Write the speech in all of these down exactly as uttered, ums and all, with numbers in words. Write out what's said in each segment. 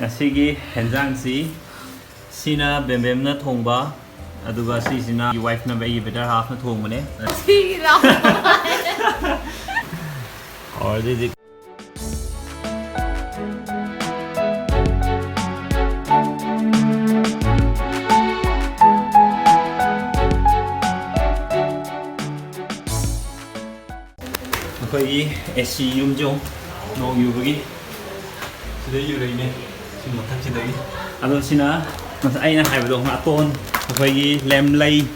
ꯉꯁꯤꯒꯤ ꯍꯦꯟꯖꯥꯡꯁꯤ, ꯁꯤꯅ ꯕꯦꯝꯕꯦꯝꯅ ꯊꯣꯡꯕ, ꯑꯗꯨꯒ ꯁꯤꯁꯤꯅ ꯑꯩꯒꯤ ꯋꯥꯏꯐꯅ, ꯑꯩꯒꯤ ꯕꯦꯇꯔ ꯍꯥꯐꯅ ꯊꯣꯡꯕꯅꯦ꯫ ꯍꯥꯎꯔꯗꯤ ꯍꯧꯖꯤꯛ꯫ ꯑꯩꯈꯣꯏꯒꯤ ꯑꯦ ꯁꯤ ꯌꯨꯝꯁꯨ ꯅꯣꯡ ꯌꯨꯕꯒꯤ ꯁꯤꯗ ꯌꯨꯔꯛꯏꯅꯦ, ꯁꯤ ꯃꯊꯛꯁꯤꯗꯒꯤ꯫ ꯑꯗꯣ ꯁꯤꯅ ꯉꯁꯥꯏ ꯑꯩꯅ ꯍꯥꯏꯕꯗꯣ, ꯉꯥꯇꯣꯟ, ꯑꯩꯈꯣꯏꯒꯤ ꯂꯦꯝꯂꯩ,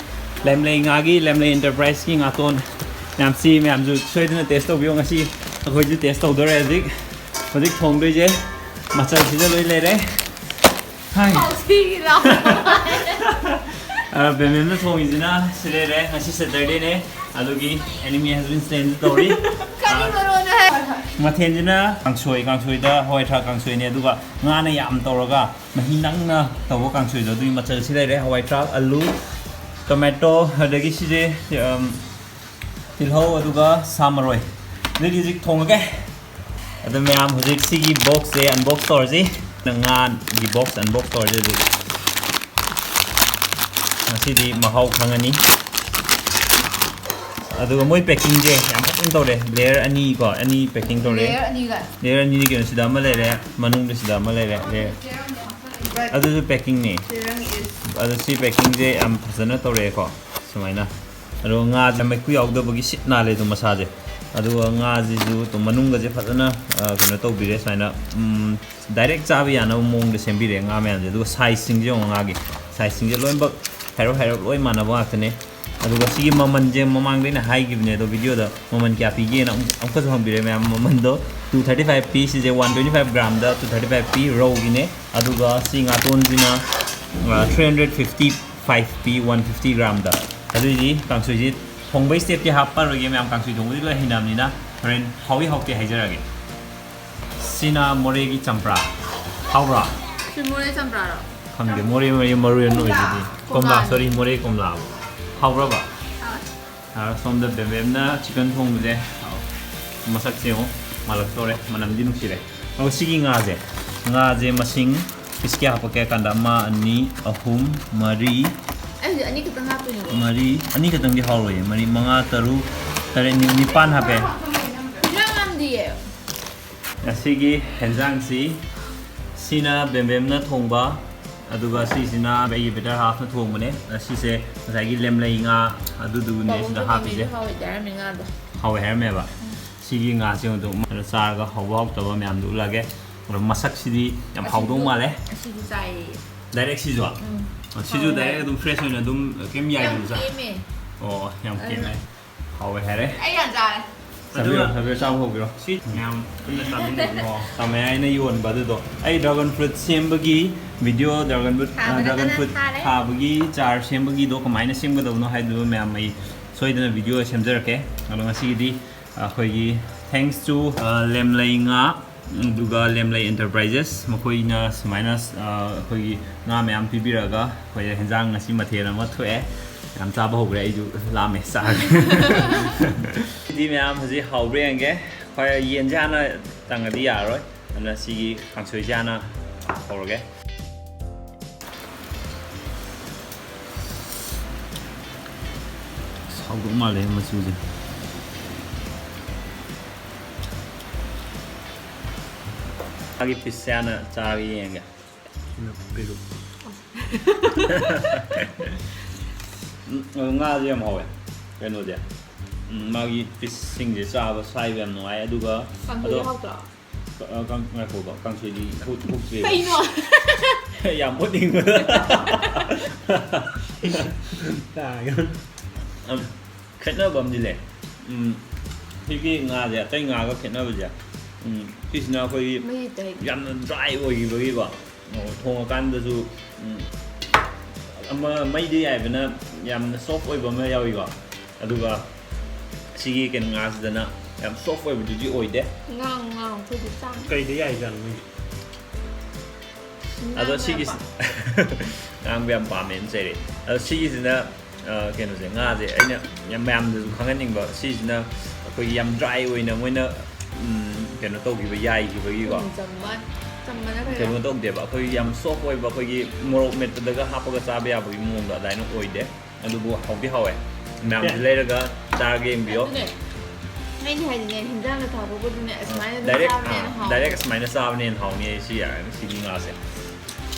ꯂꯦꯝꯂꯩ ꯉꯥꯒꯤ, ꯂꯦꯝꯂꯩ ꯑꯦꯟꯇꯔꯄ꯭ꯔꯥꯏꯁꯀꯤ ꯉꯥꯇꯣꯟ꯫ ꯃꯌꯥꯝ ꯁꯤ ꯃꯌꯥꯝꯁꯨ ꯁꯣꯏꯗꯅ ꯇꯦꯁ ꯇꯧꯕꯤꯌꯣ꯫ ꯉꯁꯤ ꯑꯩꯈꯣꯏꯁꯨ ꯇꯦꯁ ꯇꯧꯗꯣꯔꯦ꯫ ꯍꯧꯖꯤꯛ, ꯍꯧꯖꯤꯛ ꯊꯣꯡꯗꯣꯏꯁꯦ ꯃꯆꯜꯁꯤꯗ ꯂꯣꯏ ꯂꯩꯔꯦ꯫ ꯍꯥꯏ꯫ ꯍꯥꯎꯁꯤꯒꯤ ꯂꯥꯎ꯫ ꯑ, ꯕꯦꯝꯕꯦꯝꯅ ꯊꯣꯡꯉꯤꯁꯤꯅ ꯁꯤ ꯂꯩꯔꯦ꯫ ꯉꯁꯤ ꯁꯦꯇꯔꯗꯦꯅꯦ, ꯑꯗꯨꯒꯤ enemy has been slain ꯇꯧꯔꯤ꯫ ꯀꯔꯤ ꯑ, ꯃꯔꯣꯟꯅꯣ ꯍꯥꯏ? ꯃꯊꯦꯜꯁꯤꯅ ꯀꯥꯡꯁꯣꯏ, ꯀꯥꯡꯁꯣꯏꯗ ꯍꯋꯥꯏ ꯊ꯭ꯔꯥꯛ ꯀꯥꯡꯁꯣꯏꯅꯦ, ꯑꯗꯨꯒ ꯉꯥꯅ ꯌꯥꯝ ꯇꯧꯔꯒ ꯃꯍꯤ ꯅꯪꯅ ꯇꯧꯕ ꯀꯥꯡꯁꯣꯏꯗꯣ, ꯑꯗꯨꯒꯤ ꯃꯆꯜꯁꯤ ꯂꯩꯔꯦ꯫ ꯍꯋꯥꯏ ꯊ꯭ꯔꯥꯛ, ꯑꯂꯨ, ꯇꯣꯃꯦꯇꯣ, ꯑꯗꯒꯤ ꯁꯤꯁꯦ, ꯑꯝ, ꯇꯤꯜꯍꯧ, ꯑꯗꯨꯒ ꯁꯥ ꯃꯔꯣꯏ꯫ ꯑꯗꯨꯗꯤ ꯍꯧꯖꯤꯛ ꯊꯣꯡꯉꯒꯦ꯫ ꯑꯗꯨ ꯃꯌꯥꯝ, ꯍꯧꯖꯤꯛ ꯁꯤꯒꯤ ꯕꯣꯛꯁꯁꯦ ꯑꯟꯕꯣꯛꯁ ꯇꯧꯔꯁꯤ꯫ ꯉꯥꯒꯤ ꯕꯣꯛꯁ ꯑꯟꯕꯣꯛꯁ ꯇꯧꯔꯁꯤ ꯍꯧꯖꯤꯛ꯫ ꯉꯁꯤꯗꯤ ꯃꯍꯥꯎ ꯈꯪꯉꯅꯤ꯫ ꯑꯗꯨꯒ ꯃꯣꯏ ꯄꯦꯛꯀꯤꯡꯁꯦ ꯌꯥꯝ ꯐꯖꯅ ꯇꯧꯔꯦ꯫ ꯂꯦꯌꯔ ꯑꯅꯤ ꯀꯣ, ꯑꯅꯤ ꯄꯦꯛꯀꯤꯡ ꯇꯧꯔꯦ꯫ ꯂꯦꯌꯔ ꯑꯅꯤꯒ꯫ ꯂꯦꯌꯔ ꯑꯅꯤꯅꯤ ꯀꯩꯅꯣ, ꯁꯤꯗ ꯑꯃ ꯂꯩꯔꯦ, ꯃꯅꯨꯡꯗ ꯁꯤꯗ ꯑꯃ ꯂꯩꯔꯦ, ꯂꯦꯌꯔ꯫ ꯑꯗꯨꯁꯨ ꯄꯦꯛꯀꯤꯡꯅꯤ꯫ ꯆꯦꯔꯪ is ꯑꯗꯣ ꯁꯤ ꯄꯦꯛꯀꯤꯡꯁꯦ ꯌꯥꯝ ꯐꯖꯅ ꯇꯧꯔꯛꯑꯦꯀꯣ, ꯁꯨꯃꯥꯏꯅ꯫ ꯑꯗꯣ ꯉꯥꯁꯦ ꯃꯩꯈꯨ ꯌꯥꯎꯗꯕꯒꯤ ꯁꯤꯠ ꯅꯥꯜꯂꯦ ꯑꯗꯨꯝ ꯃꯁꯥꯁꯦ꯫ ꯑꯗꯨꯒ ꯉꯥꯁꯤꯁꯨ ꯑꯗꯨꯝ ꯃꯅꯨꯡꯒꯁꯦ ꯐꯖꯅ, ꯑ, ꯀꯩꯅꯣ ꯇꯧꯕꯤꯔꯦ ꯁꯨꯃꯥꯏꯅ꯫ ꯎꯝ, ꯗꯥꯏꯔꯦꯛ ꯆꯥꯕ ꯌꯥꯅꯕ ꯃꯑꯣꯡꯗ ꯁꯦꯝꯕꯤꯔꯦ ꯉꯥ ꯃꯌꯥꯝꯁꯦ꯫ ꯑꯗꯨꯒ ꯁꯥꯏꯖꯁꯤꯡꯁꯦ ꯌꯦꯡꯉꯣ, ꯉꯥꯒꯤ ꯁꯥꯏꯖꯁꯤꯡꯁꯦ ꯂꯣꯏꯅꯃꯛ ꯍꯥꯏꯔꯞ ꯍꯥꯏꯔꯞ ꯂꯣꯏ ꯃꯥꯟꯅꯕ ꯉꯥꯛꯇꯅꯦ꯫ ꯑꯗꯨꯒ ꯁꯤꯒꯤ ꯃꯃꯜꯁꯦ ꯃꯃꯥꯡꯗ ꯑꯩꯅ ꯍꯥꯏꯈꯤꯕꯅꯦ, ꯑꯗꯣ ꯚꯤꯗꯤꯑꯣꯗ ꯃꯃꯜ ꯀꯌꯥ ꯄꯤꯒꯦꯅ ꯑꯃꯨꯛ, ꯑꯃꯨꯛꯀꯁꯨ ꯍꯪꯕꯤꯔꯦ ꯃꯌꯥꯝ꯫ ꯃꯃꯜꯗꯣ two thirty five ꯄꯤ, ꯁꯤꯁꯦ one twenty five ꯒ꯭ꯔꯥꯝꯗ two thirty five ꯄꯤ, ꯔꯧꯒꯤꯅꯦ꯫ ꯑꯗꯨꯒ ꯁꯤ ꯉꯥꯇꯣꯟꯁꯤꯅ, ꯑ, three hundred fifty five ꯄꯤ, one fifty ꯒ꯭ꯔꯥꯝꯗ꯫ ꯑꯗꯨꯏꯗꯤ ꯀꯥꯡꯁꯣꯏꯁꯤ ꯊꯣꯡꯕꯩ ꯁ꯭ꯇꯦꯞꯇꯤ ꯍꯥꯞꯄꯔꯣꯏꯒꯦ ꯃꯌꯥꯝ, ꯀꯥꯡꯁꯣꯏ ꯊꯣꯡꯕꯗꯤ ꯂꯣꯏ ꯍꯩꯅꯕꯅꯤꯅ ꯍꯣꯔꯦꯟ ꯍꯥꯎꯏ ꯍꯥꯎꯇꯦ ꯍꯥꯏꯖꯔꯛꯑꯒꯦ꯫ ꯁꯤꯅ ꯃꯣꯔꯦꯒꯤ ꯆꯝꯄ꯭ꯔꯥ꯫ ꯍꯥꯎꯕ꯭ꯔꯥ? ꯁꯤ ꯃꯣꯔꯦ ꯆꯝꯄ꯭ꯔꯥꯔꯣ? ꯈꯪꯗꯦ, ꯃꯣꯔꯦ, ꯃꯣꯔꯦ ꯃꯔꯨ ꯑꯣꯏꯅ ꯑꯣꯏꯁꯤꯗꯤ꯫ ꯀꯣꯝꯂꯥ, ꯀꯣꯝꯂꯥꯅꯤ꯫ Sorry, ꯃꯣꯔꯦ ꯀꯣꯝꯂꯥ꯫ ꯍꯥꯎꯕ꯭ꯔꯕ? ꯍꯥꯎꯋꯦ꯫ ꯑꯥ, ꯁꯣꯝꯗ ꯕꯦꯝꯕꯦꯝꯅ ꯆꯤꯛꯀꯟ ꯊꯣꯡꯕꯁꯦ꯫ ꯃꯁꯛꯁꯦ ꯌꯦꯡꯉꯣ, ꯃꯥꯜꯂꯛꯇꯧꯔꯦ, ꯃꯅꯝꯗꯤ ꯅꯨꯡꯁꯤꯔꯦ꯫ ꯑꯗꯣ ꯁꯤꯒꯤ ꯉꯥꯁꯦ, ꯉꯥꯁꯦ ꯃꯁꯤꯡ ꯄꯤꯁ ꯀꯌꯥ ꯍꯥꯞꯄꯛꯀꯦ ꯍꯥꯏ ꯀꯥꯟꯗ, ꯑꯃ, ꯑꯅꯤ, ꯑꯍꯨꯝ, ꯃꯔꯤ, ꯑꯩ ꯍꯧꯖꯤꯛ ꯑꯅꯤ ꯈꯛꯇꯪ ꯍꯥꯞꯇꯣꯏꯅꯦꯕ꯫ ꯃꯔꯤ, ꯑꯅꯤ ꯈꯛꯇꯪꯗꯤ ꯍꯥꯎꯔꯣꯏꯌꯦ꯫ ꯃꯔꯤ, ꯃꯉꯥ, ꯇꯔꯨꯛ, ꯇꯔꯦꯠ, ꯅꯤ-, ꯅꯤꯄꯥꯟ ꯍꯥꯞꯄꯦ꯫ ꯌꯥꯝ ꯌꯥꯝꯗꯤꯌꯦ꯫ ꯉꯁꯤꯒꯤ ꯍꯦꯟꯖꯥꯡꯁꯤ, ꯁꯤꯅ ꯕꯦꯝꯕꯦꯝꯅ ꯊꯣꯡꯕ, ꯑꯗꯨꯒ ꯁꯤꯁꯤꯅ ꯑꯩꯒꯤ ꯕꯦꯇꯔ ꯍꯥꯐꯅ ꯊꯣꯡꯕꯅꯦ꯫ ꯁꯤꯁꯦ ꯉꯁꯥꯏꯒꯤ ꯂꯦꯝꯂꯩ ꯉꯥ ꯑꯗꯨꯗꯨꯅꯦ ꯁꯤꯗ ꯍꯥꯞꯄꯤꯁꯦ꯫ ꯍꯥꯎꯋꯦ ꯍꯥꯏꯔꯝꯃꯤ ꯉꯥꯗꯣ꯫ ꯍꯥꯎꯋꯦ ꯍꯥꯏꯔꯝꯃꯦꯕ꯫ ꯁꯤꯒꯤ ꯉꯥꯁꯦ ꯑꯗꯨꯝ ꯆꯥꯔꯒ ꯍꯥꯎꯕ ꯍꯥꯎꯇꯕ ꯃꯌꯥꯝꯗꯨ ꯎꯠꯂꯛꯑꯒꯦ꯫ ꯑꯗꯣ ꯃꯁꯛꯁꯤꯗꯤ ꯌꯥꯝ ꯍꯥꯎꯗꯧ ꯃꯥꯜꯂꯦ꯫ ꯑꯁꯤꯗꯤ ꯆꯥꯏꯌꯦ꯫ ꯗꯥꯏꯔꯦꯛ ꯁꯤꯁꯨ? ꯎꯝ꯫ ꯑꯣ, ꯁꯤꯁꯨ ꯗꯥꯏꯔꯦꯛ ꯑꯗꯨꯝ ꯐ꯭ꯔꯦꯁ ꯑꯣꯏꯅ ꯑꯗꯨꯝ ꯀꯩꯝ ꯌꯥꯝ ꯌꯥꯏꯗꯕꯤꯗ ꯆꯥ-, ꯀꯦꯝꯃꯦ꯫ ꯑꯣ, ꯌꯥꯝ ꯑꯗꯨꯅ ꯀꯦꯝꯃꯦ꯫ ꯍꯥꯎꯋꯦ ꯍꯥꯏꯔꯦ꯫ ꯑꯩ ꯌꯥꯝ ꯆꯥꯔꯦ꯫ ꯆꯥꯕꯤꯔꯣ, ꯆꯥꯕꯤꯔꯣ, ꯆꯥꯕ ꯍꯧꯕꯤꯔꯣ꯫ ꯁꯤ ꯃꯌꯥꯝ ꯄꯨꯟꯅ ꯆꯥꯃꯤꯟꯅꯕ꯫ ꯑꯣ, ꯆꯥꯃꯌꯥꯏꯅ ꯌꯣꯟꯕ ꯑꯗꯨꯗꯣ꯫ ꯑꯩ ꯗ꯭ꯔꯥꯒꯟ ꯐ꯭ꯔꯨꯠ ꯁꯦꯝꯕꯒꯤ ꯚꯤꯗꯤꯑꯣ, ꯗ꯭ꯔꯥꯒꯟ ꯐ꯭ꯔꯨꯠ, ꯑ, ꯊꯥꯕꯗ ꯗ꯭ꯔꯥꯒꯟ ꯀꯟꯅ ꯐ꯭ꯔꯨꯠ ꯊꯥꯔꯦ꯫ ꯊꯥꯕꯒꯤ ꯆꯥꯔ ꯁꯦꯝꯕꯒꯤꯗꯣ ꯀꯃꯥꯏꯅ ꯁꯦꯝꯒꯗꯕꯅꯣ ꯍꯥꯏꯗꯨ ꯃꯌꯥꯝ ꯑꯩ ꯁꯣꯏꯗꯅ ꯚꯤꯗꯤꯑꯣ ꯁꯦꯝꯖꯔꯛꯀꯦ꯫ ꯑꯗꯣ ꯉꯁꯤꯒꯤꯗꯤ ꯑꯩꯈꯣꯏꯒꯤ thanks to, ꯑ, ꯂꯦꯝꯂꯩ ꯉꯥ, ꯑꯗꯨꯒ ꯂꯦꯝꯂꯩ ꯑꯦꯟꯇꯔꯄ꯭ꯔꯥꯏꯖꯦꯁ, ꯃꯈꯣꯏꯅ ꯁꯨꯃꯥꯏꯅ, ꯑ, ꯑꯩꯈꯣꯏꯒꯤ ꯉꯥ ꯃꯌꯥꯝ ꯄꯤꯕꯤꯔꯒ ꯑꯩꯈꯣꯏ ꯍꯦꯟꯖꯥꯡ ꯉꯁꯤ ꯃꯊꯦꯜ ꯑꯃ ꯊꯣꯛꯑꯦ꯫ ꯌꯥꯝ ꯆꯥꯕ ꯍꯧꯈ꯭ꯔꯦ, ꯑꯩꯁꯨ ꯂꯥꯝꯃꯦ, ꯆꯥꯔꯦ꯫ ꯁꯤꯗꯤ ꯃꯌꯥꯝ ꯍꯧꯖꯤꯛ ꯍꯥꯎꯕ꯭ꯔꯥ ꯌꯦꯡꯒꯦ꯫ ꯍꯣꯏ, ꯌꯦꯟꯁꯦ ꯍꯥꯟꯅ ꯇꯪꯉꯗꯤ ꯌꯥꯔꯔꯣꯏ, ꯑꯗꯨꯅ ꯁꯤꯒꯤ ꯀꯥꯡꯁꯣꯏꯁꯦ ꯍꯥꯟꯅ ꯍꯧꯔꯒꯦ꯫ ꯑꯁ, ꯍꯥꯎꯗꯧ ꯃꯥꯜꯂꯦ ꯃꯆꯨꯁꯦ꯫ ꯃꯥꯒꯤ ꯄꯤꯁꯁꯦ ꯍꯥꯟꯅ ꯆꯥꯔꯒ ꯌꯦꯡꯒꯦ꯫ ꯎꯝ, ꯑꯗꯣ ꯉꯥꯁꯦ ꯌꯥꯝ ꯍꯥꯎꯋꯦ, ꯀꯩꯅꯣꯁꯦ꯫ ꯎꯝ, ꯃꯥꯒꯤ ꯄꯤꯁꯁꯤꯡꯁꯦ ꯆꯥꯕ ꯁꯥꯏꯕ ꯌꯥꯝ ꯅꯨꯡꯉꯥꯏ꯫ ꯑꯗꯨꯒ ꯀꯥꯡꯁꯣꯏꯗꯤ ꯑꯗꯣ ꯍꯥꯎꯇ꯭ꯔꯣ? ꯑ, ꯀꯥꯡ-, ꯉꯥꯏꯈꯣꯕ, ꯀꯥꯡꯁꯣꯏꯗꯤ ꯍꯨꯠ-, ꯍꯨꯠꯇ꯭ꯔꯤꯕ꯫ ꯀꯩꯅꯣ? ꯌꯥꯝ ꯍꯨꯠꯅꯤꯡꯕꯗ꯫ ꯇꯥꯒꯦ꯫ ꯑꯝ, ꯈꯦꯠꯅꯕ ꯑꯃꯗꯤ ꯂꯩ꯫ ꯎꯝ, ꯁꯤꯒꯤ ꯉꯥꯁꯦ ꯑꯇꯩ ꯉꯥꯒ ꯈꯦꯠꯅꯕꯁꯦ, ꯎꯝ, ꯁꯤꯁꯤꯅ ꯑꯩꯈꯣꯏꯒꯤ ꯃꯍꯤ ꯇꯩ꯫ ꯌꯥꯝꯅ ꯗ꯭ꯔꯥꯏ ꯑꯣꯏꯈꯤꯕꯒꯤꯀꯣ, ꯑꯣ, ꯊꯣꯡꯉꯀꯥꯟꯗꯁꯨ, ꯎꯝ, ꯑꯃ ꯃꯩꯗ ꯌꯥꯏꯕꯅ ꯌꯥꯝꯅ ꯁꯣꯐ ꯑꯣꯏꯕ ꯑꯃ ꯌꯥꯎꯏꯀꯣ, ꯑꯗꯨꯒ ꯁꯤꯒꯤ ꯀꯩꯅꯣ ꯉꯥꯁꯤꯗꯅ ꯌꯥꯝ ꯁꯣꯐ ꯑꯣꯏꯕꯗꯨꯗꯤ ꯑꯣꯏꯗꯦ꯫ ꯉꯥꯡ ꯉꯥꯡ ꯑꯩꯈꯣꯏꯗꯤ ꯆꯥꯡ꯫ ꯀꯩꯗ ꯌꯥꯏꯖꯥꯠꯅꯣ ꯃꯣꯏꯁꯦ? ꯑꯗꯣ ꯁꯤꯒꯤꯁꯤ ꯉꯥꯡꯕ ꯌꯥꯝ ꯄꯥꯝꯃꯦꯅ ꯆꯩꯔꯦ꯫ ꯑꯗꯣ ꯁꯤꯒꯤꯁꯤꯅ, ꯑ, ꯀꯩꯅꯣꯁꯦ, ꯉꯥꯁꯦ ꯑꯩꯅ ꯌꯥꯝ ꯃꯌꯥꯝꯗꯁꯨ ꯈꯪꯍꯟꯅꯤꯡꯕ, ꯁꯤꯁꯤꯅ ꯑꯩꯈꯣꯏꯒꯤ ꯌꯥꯝ ꯗ꯭ꯔꯥꯏ ꯑꯣꯏꯅ ꯃꯣꯏꯅ, ꯎꯝ, ꯀꯩꯅꯣ ꯇꯧꯈꯤꯕ, ꯌꯥꯏꯈꯤꯕꯒꯤꯀꯣ꯫ ꯆꯝꯕ ꯀꯩꯅꯣ ꯇꯧꯗꯦꯕ, ꯑꯩꯈꯣꯏ ꯌꯥꯝ ꯁꯣꯐ ꯑꯣꯏꯕ, ꯑꯩꯈꯣꯏꯒꯤ ꯃꯣꯔꯣꯛ ꯃꯦꯠꯄꯗꯒ ꯍꯥꯞꯄꯒ ꯆꯥꯕ ꯌꯥꯕꯒꯤ ꯃꯑꯣꯡꯗꯣ ꯑꯗꯨꯃꯥꯏꯅ ꯑꯣꯏꯗꯦ꯫ ꯑꯗꯨꯕꯨ ꯍꯥꯎꯗꯤ ꯍꯥꯎꯋꯦ꯫ ꯃꯌꯥꯝꯁꯨ ꯂꯩꯔꯒ ꯆꯥꯔꯒ ꯌꯦꯡꯕꯤꯌꯣ꯫ ꯑꯗꯨꯅꯦ꯫ ꯑꯩꯅ ꯍꯥꯏꯗꯤꯅꯦ, ꯍꯤꯟꯖꯥꯡꯗ ꯊꯥꯛꯄꯕꯨꯗꯤꯅꯦ, ꯑꯁꯨꯃꯥꯏꯅ ꯑꯗꯨꯝ direct, ꯆꯥꯕꯅ ꯑꯥ, ꯍꯦꯟꯅ ꯍꯥꯎꯋꯦ꯫ Direct ꯑꯁꯨꯃꯥꯏꯅ ꯆꯥꯕꯅ ꯍꯦꯟꯅ ꯍꯥꯎꯅꯤ ꯑꯩ ꯁꯤ ꯌꯥꯔꯅꯤ, ꯁꯤꯒꯤ ꯉꯥꯁꯦ꯫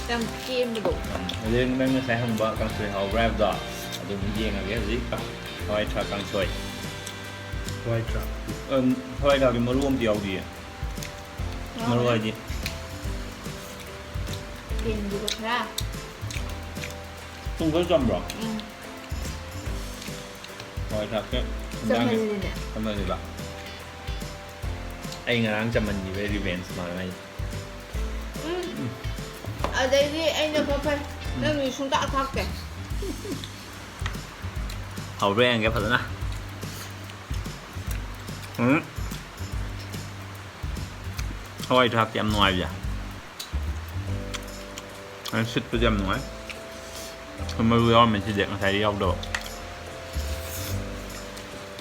ꯌꯥꯝ ꯀꯦꯝꯕꯗꯣ꯫ ꯎꯝ꯫ ꯑꯗꯩ ꯅꯪ ꯉꯁꯥꯏ ꯍꯪꯕ ꯀꯥꯡꯁꯣꯏ ꯍꯥꯎꯕ꯭ꯔꯥ ꯍꯥꯏꯕꯗꯣ ꯑꯗꯨꯝ ꯌꯦꯡꯉꯒꯦ ꯍꯧꯖꯤꯛ꯫ ꯍꯋꯥꯏ ꯊ꯭ꯔꯥꯛ ꯀꯥꯡꯁꯣꯏ꯫ ꯍꯋꯥꯏ ꯊ꯭ꯔꯥꯛ꯫ ꯎꯝ, ꯍꯋꯥꯏ ꯊ꯭ꯔꯥꯛꯀꯤ ꯃꯔꯨ ꯑꯝꯇ ꯌꯥꯎꯗꯤꯌꯦ꯫ ꯃꯔꯨ ꯍꯥꯏꯗꯤ? ꯌꯦꯟꯗꯨꯒ ꯈꯔ꯫ ꯊꯨꯝ ꯈꯔ ꯆꯝꯕ꯭ꯔꯣ? ꯎꯝ꯫ ꯍꯋꯥꯏ ꯊ꯭ꯔꯥꯛꯁꯦ ꯆꯝꯍꯜꯂꯤꯅꯦ꯫ ꯆꯝꯍꯜꯂꯤꯕ꯫ ꯑꯩ ꯉꯔꯥꯡ ꯆꯝꯍꯟꯈꯤꯕꯩ revenge ꯃꯥꯅ ꯑꯩ꯫ ꯎꯝ꯫ ꯑꯗꯩꯗꯤ ꯑꯩꯅ ꯈꯔ ꯐꯩ꯫ ꯎꯝ꯫ ꯅꯪꯗꯤ ꯁꯨꯡꯊꯥꯛ ꯊꯥꯛꯇꯦ꯫ ꯍꯧꯕ꯭ꯔꯥ ꯌꯦꯡꯒꯦ ꯐꯖꯅ꯫ ꯎꯝ꯫ ꯍꯋꯥꯏ ꯊ꯭ꯔꯥꯛꯇꯤ ꯌꯥꯝ ꯅꯨꯡꯉꯥꯏꯕꯁꯦ꯫ ꯑꯗꯨ ꯁꯤꯠꯄꯁꯦ ꯌꯥꯝ ꯅꯨꯡꯉꯥꯏ꯫ ꯃꯔꯨ ꯌꯥꯎꯔꯝꯃꯦ ꯁꯤꯗꯤ, ꯉꯁꯥꯏꯗꯤ ꯌꯥꯎꯗꯕ꯫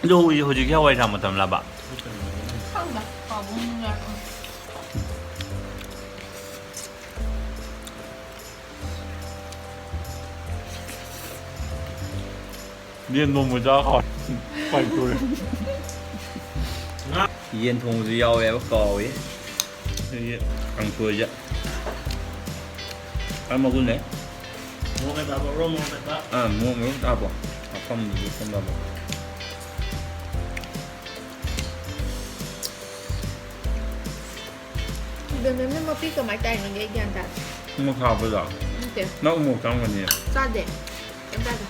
ꯑꯗꯣ ꯍꯧꯖꯤꯛ, ꯍꯧꯖꯤꯛꯀꯤ ꯍꯋꯥꯏ ꯊ꯭ꯔꯥꯛ ꯃꯇꯝꯂꯕ? ꯈꯪꯗꯦ, ꯄꯥꯕꯨꯡꯅ꯫ ꯌꯦꯟ ꯊꯣꯡꯕ ꯆꯥ ꯍꯥꯎꯋꯦ꯫ ꯌꯦꯟ ꯊꯣꯡꯕꯁꯨ ꯌꯥꯎꯋꯦꯕ, ꯀꯥꯎꯋꯦ꯫ ꯑꯗꯒꯤ ꯀꯥꯡꯁꯣꯏꯁꯦ꯫ ꯈ꯭ꯋꯥꯏ ꯃꯒꯨꯟ ꯂꯩ꯫ ꯃꯣꯔꯣꯛ ꯃꯦꯠꯄ ꯍꯥꯞꯄꯛꯎꯔꯣ, ꯃꯣꯔꯣꯛ ꯃꯦꯠꯄ? ꯑꯥ, ꯃꯣꯔꯣꯛ ꯃꯦꯠꯄ ꯍꯥꯞꯄꯣ꯫ ꯃꯐꯝꯗꯨꯁꯨ ꯈꯪꯅꯕ꯫ ꯏꯕꯦꯝꯃ, ꯃꯄꯤ ꯀꯃꯥꯏ ꯇꯥꯏꯅꯣꯒꯦ? ꯑꯩ ꯒ꯭ꯌꯥꯟ ꯇꯥꯗꯦ꯫ ꯎꯃꯣꯔꯣꯛ ꯊꯥꯛꯄꯗꯣ? ꯅꯠꯇꯦ꯫ ꯅꯪ ꯎꯃꯣꯔꯣꯛ ꯆꯥꯔꯝꯒꯅꯤ꯫ ꯆꯥꯗꯦ꯫ ꯀꯩꯝ ꯆꯥꯗꯦ꯫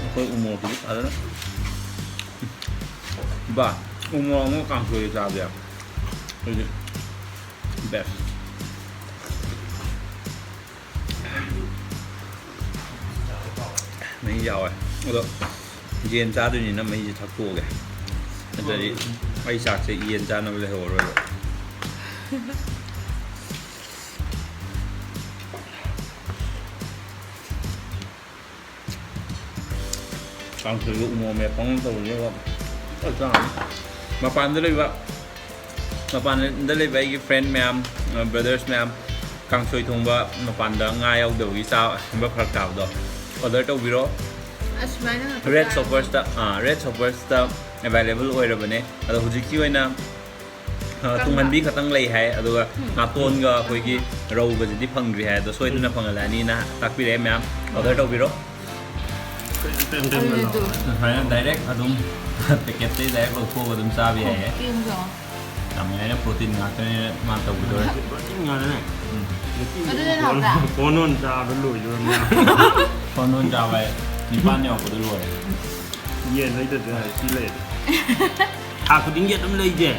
ꯑꯩꯈꯣꯏ ꯎꯃꯣꯔꯣꯛꯇꯨꯗꯤ ꯐꯖꯅ꯫ ꯕꯥ, ꯎꯃꯣꯔꯣꯛ ꯑꯃ ꯀꯥꯡꯁꯣꯏ ꯆꯥꯕꯁꯦ꯫ ꯑꯩꯗꯤ best꯫ ꯃꯍꯤ ꯌꯥꯎꯋꯦ꯫ ꯑꯗꯣ ꯌꯦꯟ ꯆꯥꯗꯣꯏꯅꯤꯅ ꯃꯍꯤꯁꯦ ꯊꯛꯇꯣꯛꯑꯒꯦ꯫ ꯅꯠꯇ꯭ꯔꯗꯤ ꯑꯩ ꯆꯥꯛꯁꯦ ꯌꯦꯟ ꯆꯥꯅꯕ ꯂꯩꯍꯧꯔꯔꯣꯏꯕ꯫ ꯀꯥꯡꯁꯣꯏꯒ ꯎꯃꯣꯔꯣꯛ ꯃꯦꯠꯄ ꯑꯃ ꯇꯧꯔꯤꯁꯦ ꯐꯖꯅ ꯆꯥꯔꯅꯤ꯫ ꯃꯄꯥꯟꯗ ꯂꯩꯕ ꯃꯄꯥꯟꯗ ꯂꯩꯕ ꯑꯩꯒꯤ ꯐ꯭ꯔꯦꯟ ꯃꯌꯥꯝ, ꯕ꯭ꯔꯗꯔꯁ ꯃꯌꯥꯝ, ꯀꯥꯡꯁꯣꯏ ꯊꯣꯡꯕ ꯃꯄꯥꯟꯗ ꯉꯥ ꯌꯥꯎꯗꯕꯒꯤ ꯆꯥꯕ ꯐꯔꯛ ꯇꯥꯕꯗꯣ ꯑꯣꯔꯗꯔ ꯇꯧꯕꯤꯔꯣ꯫ ꯑꯁꯨꯃꯥꯏꯅ ꯉꯥꯛꯇ ꯔꯦꯠ ꯆꯥꯕ꯫ ꯁꯣꯄꯔꯁꯇ ꯑꯥ ꯔꯦꯠ ꯁꯣꯄꯔꯁꯇ ꯑꯦꯕꯥꯏꯂꯦꯕꯜ ꯑꯣꯏꯔꯕꯅꯦ꯫ ꯑꯗꯣ ꯍꯧꯖꯤꯛꯀꯤ ꯑꯣꯏꯅ ꯑ, ꯇꯨꯡꯍꯟꯕꯤ ꯈꯛꯇꯪ ꯂꯩ ꯍꯥꯏ, ꯑꯗꯨꯒ ꯉꯥꯇꯣꯟꯒ ꯑꯩꯈꯣꯏꯒꯤ ꯔꯧꯒꯁꯤꯗꯤ ꯐꯪꯗ꯭ꯔꯤ ꯍꯥꯏ꯫ ꯑꯗꯣ ꯁꯣꯏꯗꯅ ꯐꯪꯍꯜꯂꯛꯑꯅꯤꯅ ꯇꯥꯛꯄꯤꯔꯛꯑꯦ ꯃꯌꯥꯝ꯫ ꯑꯣꯔꯗꯔ ꯇꯧꯕꯤꯔꯣ꯫ ꯑꯗꯨꯅꯦ ꯑꯗꯨ꯫ ꯁꯨꯃꯥꯏꯅ ꯗꯥꯏꯔꯦꯛ ꯑꯗꯨꯝ ꯄꯦꯀꯦꯠꯇꯩ ꯗꯥꯏꯔꯦꯛ ꯂꯧꯊꯣꯛꯑꯒ ꯑꯗꯨꯝ ꯆꯥꯕ ꯌꯥꯏꯌꯦ꯫ ꯀꯦꯝꯁꯨ꯫ ꯌꯥꯝ ꯅꯨꯡꯉꯥꯏꯅ ꯄ꯭ꯔꯣꯇꯤꯟ ꯉꯥꯛꯇꯅꯦ ꯃꯥ ꯇꯧꯕꯤꯗꯣꯔꯦ꯫ ꯄ꯭ꯔꯣꯇꯤꯟ ꯉꯥꯛꯇꯅꯦ꯫ ꯑꯗꯨꯅ ꯍꯥꯎꯕ꯭ꯔꯥ? ꯀꯣꯟ ꯑꯣꯟ ꯆꯥꯕ ꯂꯣꯏꯗꯣꯔꯕꯅꯦ꯫ ꯐꯣꯟ ꯑꯣꯟ ꯆꯥꯕ ꯍꯥꯏ ꯅꯤꯄꯥꯟ ꯌꯧꯔꯛꯄꯗ ꯂꯣꯏꯔꯦ꯫ ꯌꯦꯟ ꯂꯩꯗ꯭ꯔꯁꯨ ꯌꯥꯔꯦ ꯁꯤ ꯂꯩꯔꯦ꯫ ꯊꯥ ꯈꯨꯗꯤꯡꯒꯤ ꯑꯗꯨꯝ ꯂꯩꯁꯦ꯫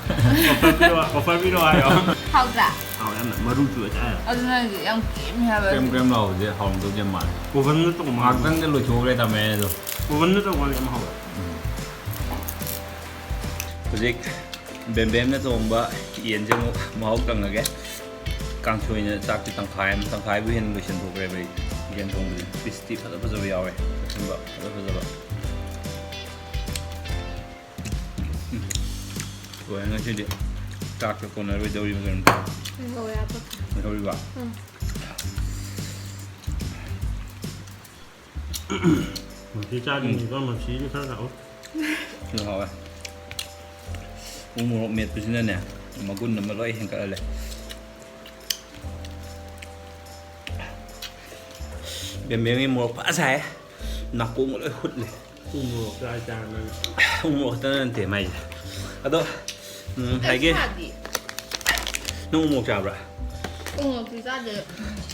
ꯑꯣꯐꯔ ꯄꯤꯔꯛꯑꯣ, ꯑꯣꯐꯔ ꯄꯤꯔꯛꯑꯣ ꯍꯥꯏꯌꯣ꯫ ꯍꯥꯎꯗ꯭ꯔꯥ? ꯍꯥꯎ ꯌꯥꯝꯅ ꯃꯔꯨ ꯆꯨꯑꯦ ꯆꯥꯏ꯫ ꯑꯗꯨꯅ ꯍꯥꯏꯁꯦ ꯌꯥꯝ ꯀꯦꯝꯃꯦ ꯍꯥꯏꯕ꯫ ꯀ꯭ꯔꯦꯝ ꯀ꯭ꯔꯦꯝ ꯂꯥꯎꯕꯁꯦ ꯍꯥꯎꯔꯝꯗꯧꯗꯤ ꯌꯥꯝ ꯃꯥꯜꯂꯦ꯫ ꯑꯣꯚꯟꯗ ꯇꯧꯕ ꯉꯥꯛꯇꯪ ꯉꯥꯛꯇꯪꯗ ꯂꯣꯏꯊꯣꯛꯈ꯭ꯔꯦ ꯇꯥꯃꯦ ꯑꯗꯣ꯫ ꯑꯣꯚꯟꯗ ꯇꯧꯕ ꯌꯥꯝ ꯍꯥꯎꯋꯦ꯫ ꯍꯧꯖꯤꯛ ꯕꯦꯝꯕꯦꯝꯅ ꯊꯣꯡꯕ ꯌꯦꯟꯁꯦ ꯑꯃꯨꯛ ꯃꯍꯥꯎ ꯇꯪꯉꯒꯦ꯫ ꯀꯥꯡꯁꯣꯏꯅ ꯆꯥꯛꯁꯦ ꯇꯪꯈꯥꯏ ꯑꯃ, ꯇꯪꯈꯥꯏꯕꯨ ꯍꯦꯟꯅ ꯂꯣꯏꯁꯤꯟꯊꯣꯛꯈ꯭ꯔꯦꯕ ꯑꯩ꯫ ꯌꯦꯟ ꯊꯣꯡꯕꯁꯦ ꯄꯤꯁꯇꯤ ꯐꯖ ꯐꯖꯕ ꯌꯥꯎꯋꯦ꯫ ꯑꯊꯨꯝꯕ ꯐꯖ ꯐꯖꯕ꯫ ꯎꯝ꯫ ꯂꯣꯏꯔꯦ ꯉꯁꯤꯗꯤ꯫ ꯆꯥꯛꯇ ꯀꯣꯟꯅꯔꯣꯏꯗꯧꯔꯤꯕ ꯀꯩꯅꯣꯝ ꯇꯧꯔꯦ꯫ ꯂꯣꯏꯔꯦ ꯍꯥꯏꯕ꯫ ꯂꯩꯍꯧꯔꯤꯕ? ꯎꯝ꯫ ꯃꯁꯤ ꯆꯥꯗꯣꯏꯅꯤꯀꯣ, ꯃꯁꯤꯗꯤ ꯈꯔ ꯂꯥꯛꯑꯣ꯫ ꯁꯤꯁꯨ ꯍꯥꯎꯋꯦ꯫ ꯎ ꯃꯣꯔꯣꯛ ꯃꯦꯠꯄꯁꯤꯅꯅꯦ ꯃꯒꯨꯟ ꯑꯃ ꯂꯣꯏ ꯍꯦꯟꯒꯠꯍꯜꯂꯦ꯫ ꯕꯦꯝꯕꯦꯝꯒꯤ ꯃꯣꯔꯣꯛ ꯐꯖ ꯁꯥꯏ꯫ ꯅꯥꯀꯣꯡꯒ ꯂꯣꯏ ꯍꯨꯠꯂꯦ꯫ ꯎ ꯃꯣꯔꯣꯛ ꯆꯥꯏ ꯆꯥꯔ ꯅꯪ꯫ ꯎ ꯃꯣꯔꯣꯛ ꯈꯛꯇ ꯅꯠꯇꯦ ꯃꯥꯏꯁꯦ꯫ ꯑꯗꯣ ꯎꯝ, ꯍꯥꯏꯒꯦ꯫ ꯁꯥꯗꯤ꯫ ꯅꯪ ꯎ ꯃꯣꯔꯣꯛ ꯆꯥꯕ꯭ꯔꯥ? ꯎ ꯃꯣꯔꯣꯛꯇꯤ ꯆꯥꯗꯦ꯫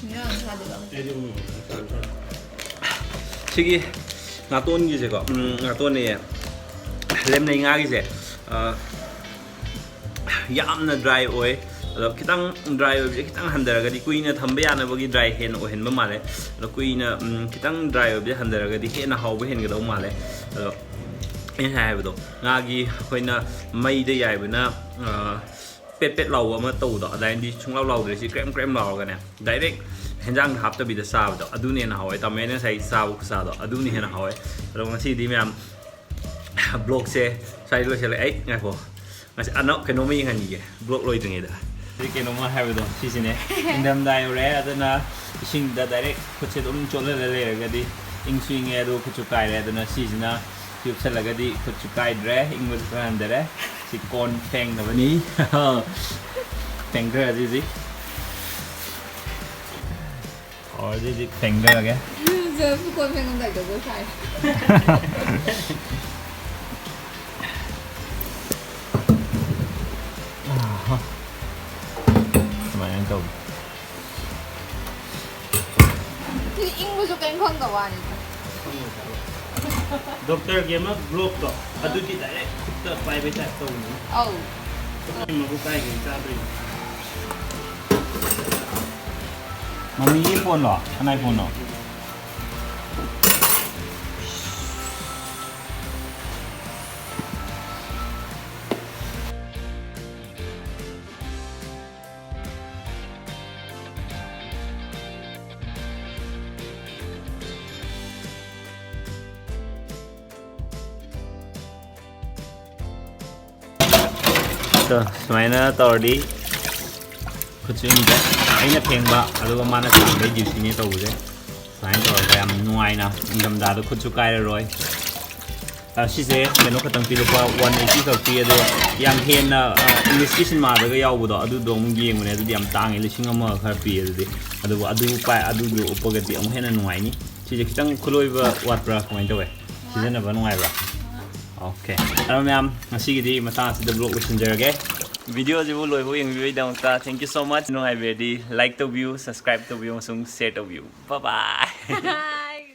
ꯃꯤꯅ ꯆꯥꯗꯦꯕ꯫ ꯑꯩꯗꯤ ꯎ ꯃꯣꯔꯣꯛ ꯆꯥꯏ ꯆꯥꯔ ꯆꯥꯔ꯫ ꯁꯤꯒꯤ ꯉꯥꯇꯣꯟꯒꯤꯁꯦꯀꯣ, ꯎꯝ, ꯉꯥꯇꯣꯟꯅꯦ, ꯂꯦꯝꯅꯩ ꯉꯥꯒꯤꯁꯦ, ꯑ, ꯌꯥꯝꯅ ꯗ꯭ꯔꯥꯏ ꯑꯣꯏ꯫ ꯑꯗꯣ ꯈꯤꯇꯪ ꯗ꯭ꯔꯥꯏ ꯑꯣꯏꯕꯁꯦ ꯈꯤꯇꯪ ꯍꯟꯊꯔꯒꯗꯤ, ꯀꯨꯏꯅ ꯊꯝꯕ ꯌꯥꯅꯕꯒꯤ ꯗ꯭ꯔꯥꯏ ꯍꯦꯟꯅ ꯑꯣꯏꯍꯟꯕ ꯃꯥꯜꯂꯦ꯫ ꯑꯗꯣ ꯀꯨꯏꯅ, ꯎꯝ, ꯈꯤꯇꯪ ꯗ꯭ꯔꯥꯏ ꯑꯣꯏꯕꯁꯦ ꯍꯟꯊꯔꯒꯗꯤ ꯍꯦꯟꯅ ꯍꯥꯎꯕ ꯍꯦꯟꯒꯗꯧ ꯃꯥꯜꯂꯦ꯫ ꯑꯗꯣ ꯑꯩꯅ ꯉꯁꯥꯏ ꯍꯥꯏꯕꯗꯣ, ꯉꯥꯒꯤ ꯑꯩꯈꯣꯏꯅ ꯃꯩꯗ ꯌꯥꯏꯕꯅ, ꯑ, ꯄꯦꯠ ꯄꯦꯠ ꯂꯥꯎꯕ ꯑꯃ ꯇꯧꯕꯗꯣ, ꯑꯗꯨꯃꯥꯏꯅꯗꯤ ꯁꯨꯡꯂꯥꯎ ꯂꯥꯎꯗ꯭ꯔꯦ꯫ ꯁꯤ ꯀ꯭ꯔꯦꯝ ꯀ꯭ꯔꯦꯝ ꯂꯥꯎꯔꯒꯅꯦ, ꯗꯥꯏꯔꯦꯛ ꯍꯦꯟꯖꯥꯡꯗ ꯍꯥꯞꯇꯕꯤꯗ ꯆꯥꯕꯗꯣ, ꯑꯗꯨꯅ ꯍꯦꯟꯅ ꯍꯥꯎꯋꯦ꯫ ꯇꯥꯃꯣꯅ ꯉꯁꯥꯏ ꯆꯥꯕ ꯈꯨꯆꯥꯗꯣ, ꯑꯗꯨꯅ ꯍꯦꯟꯅ ꯍꯥꯎꯋꯦ꯫ ꯑꯗꯣ ꯉꯁꯤꯗꯤ ꯃꯌꯥꯝ ꯕ꯭ꯂꯣꯒꯁꯦ ꯁ꯭ꯋꯥꯏꯗ ꯂꯣꯏꯁꯤꯜꯂꯦ꯫ ꯑꯩ ꯉꯥꯏꯈꯣ, ꯉꯁꯤ ꯑꯅꯧ ꯀꯩꯅꯣꯝꯃ ꯌꯦꯡꯍꯟꯒꯦ ꯕ꯭ꯂꯣꯛ ꯂꯣꯏꯗ꯭ꯔꯤꯉꯩꯗ꯫ ꯍꯧꯖꯤꯛ ꯀꯩꯅꯣꯝꯃ ꯍꯥꯏꯕꯗꯣ ꯁꯤꯁꯤꯅꯦ꯫ ꯏꯪꯊꯝꯊꯥ ꯌꯧꯔꯦ, ꯑꯗꯨꯅ ꯏꯁꯤꯡꯗ ꯗꯥꯏꯔꯦꯛ ꯈꯨꯠꯁꯦ ꯑꯗꯨꯝ ꯆꯣꯠꯍꯜꯂ ꯂꯩꯔꯒꯗꯤ ꯏꯪꯁꯨ ꯏꯪꯉꯦ, ꯑꯗꯨꯒ ꯈꯨꯠꯁꯨ ꯀꯥꯏꯔꯦ꯫ ꯑꯗꯨꯅ ꯁꯤꯁꯤꯅ ꯌꯨꯞꯁꯜꯂꯒꯗꯤ ꯈꯨꯠꯁꯨ ꯀꯥꯏꯗ꯭ꯔꯦ, ꯏꯪꯕꯁꯨ ꯈꯔ ꯍꯟꯊꯔꯦ꯫ ꯁꯤ ꯀꯣꯟ ꯐꯦꯡꯅꯕꯅꯤ꯫ ꯐꯦꯡꯊꯔꯁꯤ ꯍꯧꯖꯤꯛ꯫ ꯍꯧꯔꯗꯤ ꯍꯧꯖꯤꯛ ꯐꯦꯡꯊꯔꯒꯦ꯫ ꯖꯣꯏꯄꯨ ꯀꯣꯟ ꯐꯦꯡꯉꯝꯗꯥꯏ ꯖꯒꯣꯏ ꯁꯥꯏ꯫ ꯑꯍꯥ꯫ ꯁꯨꯃꯥꯏꯅ ꯇꯧꯕ꯫ ꯁꯤ ꯏꯪꯕꯁꯨ ꯀꯩꯝ ꯈꯪꯗꯕ ꯋꯥꯅꯤꯗ꯫ ꯗꯣꯛꯇꯔꯒꯤ ꯑꯃ ꯕ꯭ꯂꯣꯛꯇꯣ, ꯑꯗꯨꯗꯤ ꯗꯥꯏꯔꯦꯛ ꯈꯨꯠꯇ ꯄꯥꯏꯕꯩ ꯇꯥꯏꯞ ꯇꯧꯕꯅꯤ꯫ ꯑꯧ꯫ ꯃꯕꯨꯛ ꯀꯥꯏꯒꯩ ꯆꯥꯗꯣꯏꯅꯣ? ꯃꯃꯤꯒꯤ ꯐꯣꯟꯂꯣ? ꯀꯅꯥꯏ ꯐꯣꯟꯅꯣ? ꯑꯗꯣ ꯁꯨꯃꯥꯏꯅ ꯇꯧꯔꯗꯤ ꯈꯨꯠꯁꯨ ꯏꯪꯗ꯭ꯔꯦ꯫ ꯑꯩꯅ ꯐꯦꯡꯕ ꯑꯗꯨꯒ ꯃꯥꯅ ꯆꯥꯝꯕꯩ ꯗ꯭ꯌꯨꯇꯤꯅꯦ ꯇꯧꯕꯁꯦ꯫ ꯁꯨꯃꯥꯏꯅ ꯇꯧꯔꯒ ꯌꯥꯝ ꯅꯨꯡꯉꯥꯏꯅ ꯏꯪꯊꯝꯊꯥꯗ ꯈꯨꯠꯁꯨ ꯀꯥꯏꯔꯔꯣꯏ꯫ ꯑ, ꯁꯤꯁꯦ ꯀꯩꯅꯣ ꯈꯛꯇꯪ ꯄꯤ, ꯂꯨꯄꯥ ꯋꯥꯟ ꯑꯩꯠꯇꯤ ꯈꯛ ꯄꯤ, ꯑꯗꯣ ꯌꯥꯝ ꯍꯦꯟꯅ, ꯑ, ꯏꯪꯂꯤꯁꯀꯤ ꯁꯤꯅꯦꯃꯥꯗꯒ ꯌꯥꯎꯕꯗꯣ ꯑꯗꯨꯗꯣ ꯑꯃꯨꯛ ꯌꯦꯡꯕꯅꯦ꯫ ꯑꯗꯨꯗꯤ ꯌꯥꯝ ꯇꯥꯡꯉꯦ, ꯂꯤꯁꯤꯡ ꯑꯃꯒ ꯈꯔ ꯄꯤ꯫ ꯑꯗꯨꯗꯤ ꯑꯗꯨꯕꯨ ꯑꯗꯨ ꯄꯥꯏ-, ꯑꯗꯨꯗꯣ ꯎꯞꯄꯒꯗꯤ ꯑꯃꯨꯛ ꯍꯦꯟꯅ ꯅꯨꯡꯉꯥꯏꯅꯤ꯫ ꯁꯤꯁꯦ ꯈꯤꯇꯪ ꯈꯨꯂꯣꯏꯕ ꯋꯥꯠꯄ꯭ꯔꯥ? ꯀꯃꯥꯏꯅ ꯇꯧꯋꯦ? ꯁꯤꯖꯤꯟꯅꯕ ꯅꯨꯡꯉꯥꯏꯕ꯭ꯔꯥ? ꯑꯣꯀꯦ꯫ ꯑꯗꯣ ꯃꯌꯥꯝ, ꯉꯁꯤꯒꯤꯗꯤ ꯃꯇꯥꯡ ꯑꯁꯤꯗ ꯕ꯭ꯂꯣꯛ ꯂꯣꯏꯁꯤꯟꯖꯔꯒꯦ꯫ ꯚꯤꯗꯤꯑꯣꯁꯤꯕꯨ ꯂꯣꯏꯐꯥꯎ ꯌꯦꯡꯕꯤꯕꯒꯤꯗꯃꯛꯇ thank you so much꯫ ꯅꯨꯡꯉꯥꯏꯕꯤꯔꯗꯤ like ꯇꯧꯕꯤꯌꯨ, subscribe ꯇꯧꯕꯤꯌꯨ ꯑꯃꯁꯨꯡ share ꯇꯧꯕꯤꯌꯨ꯫ Bye bye꯫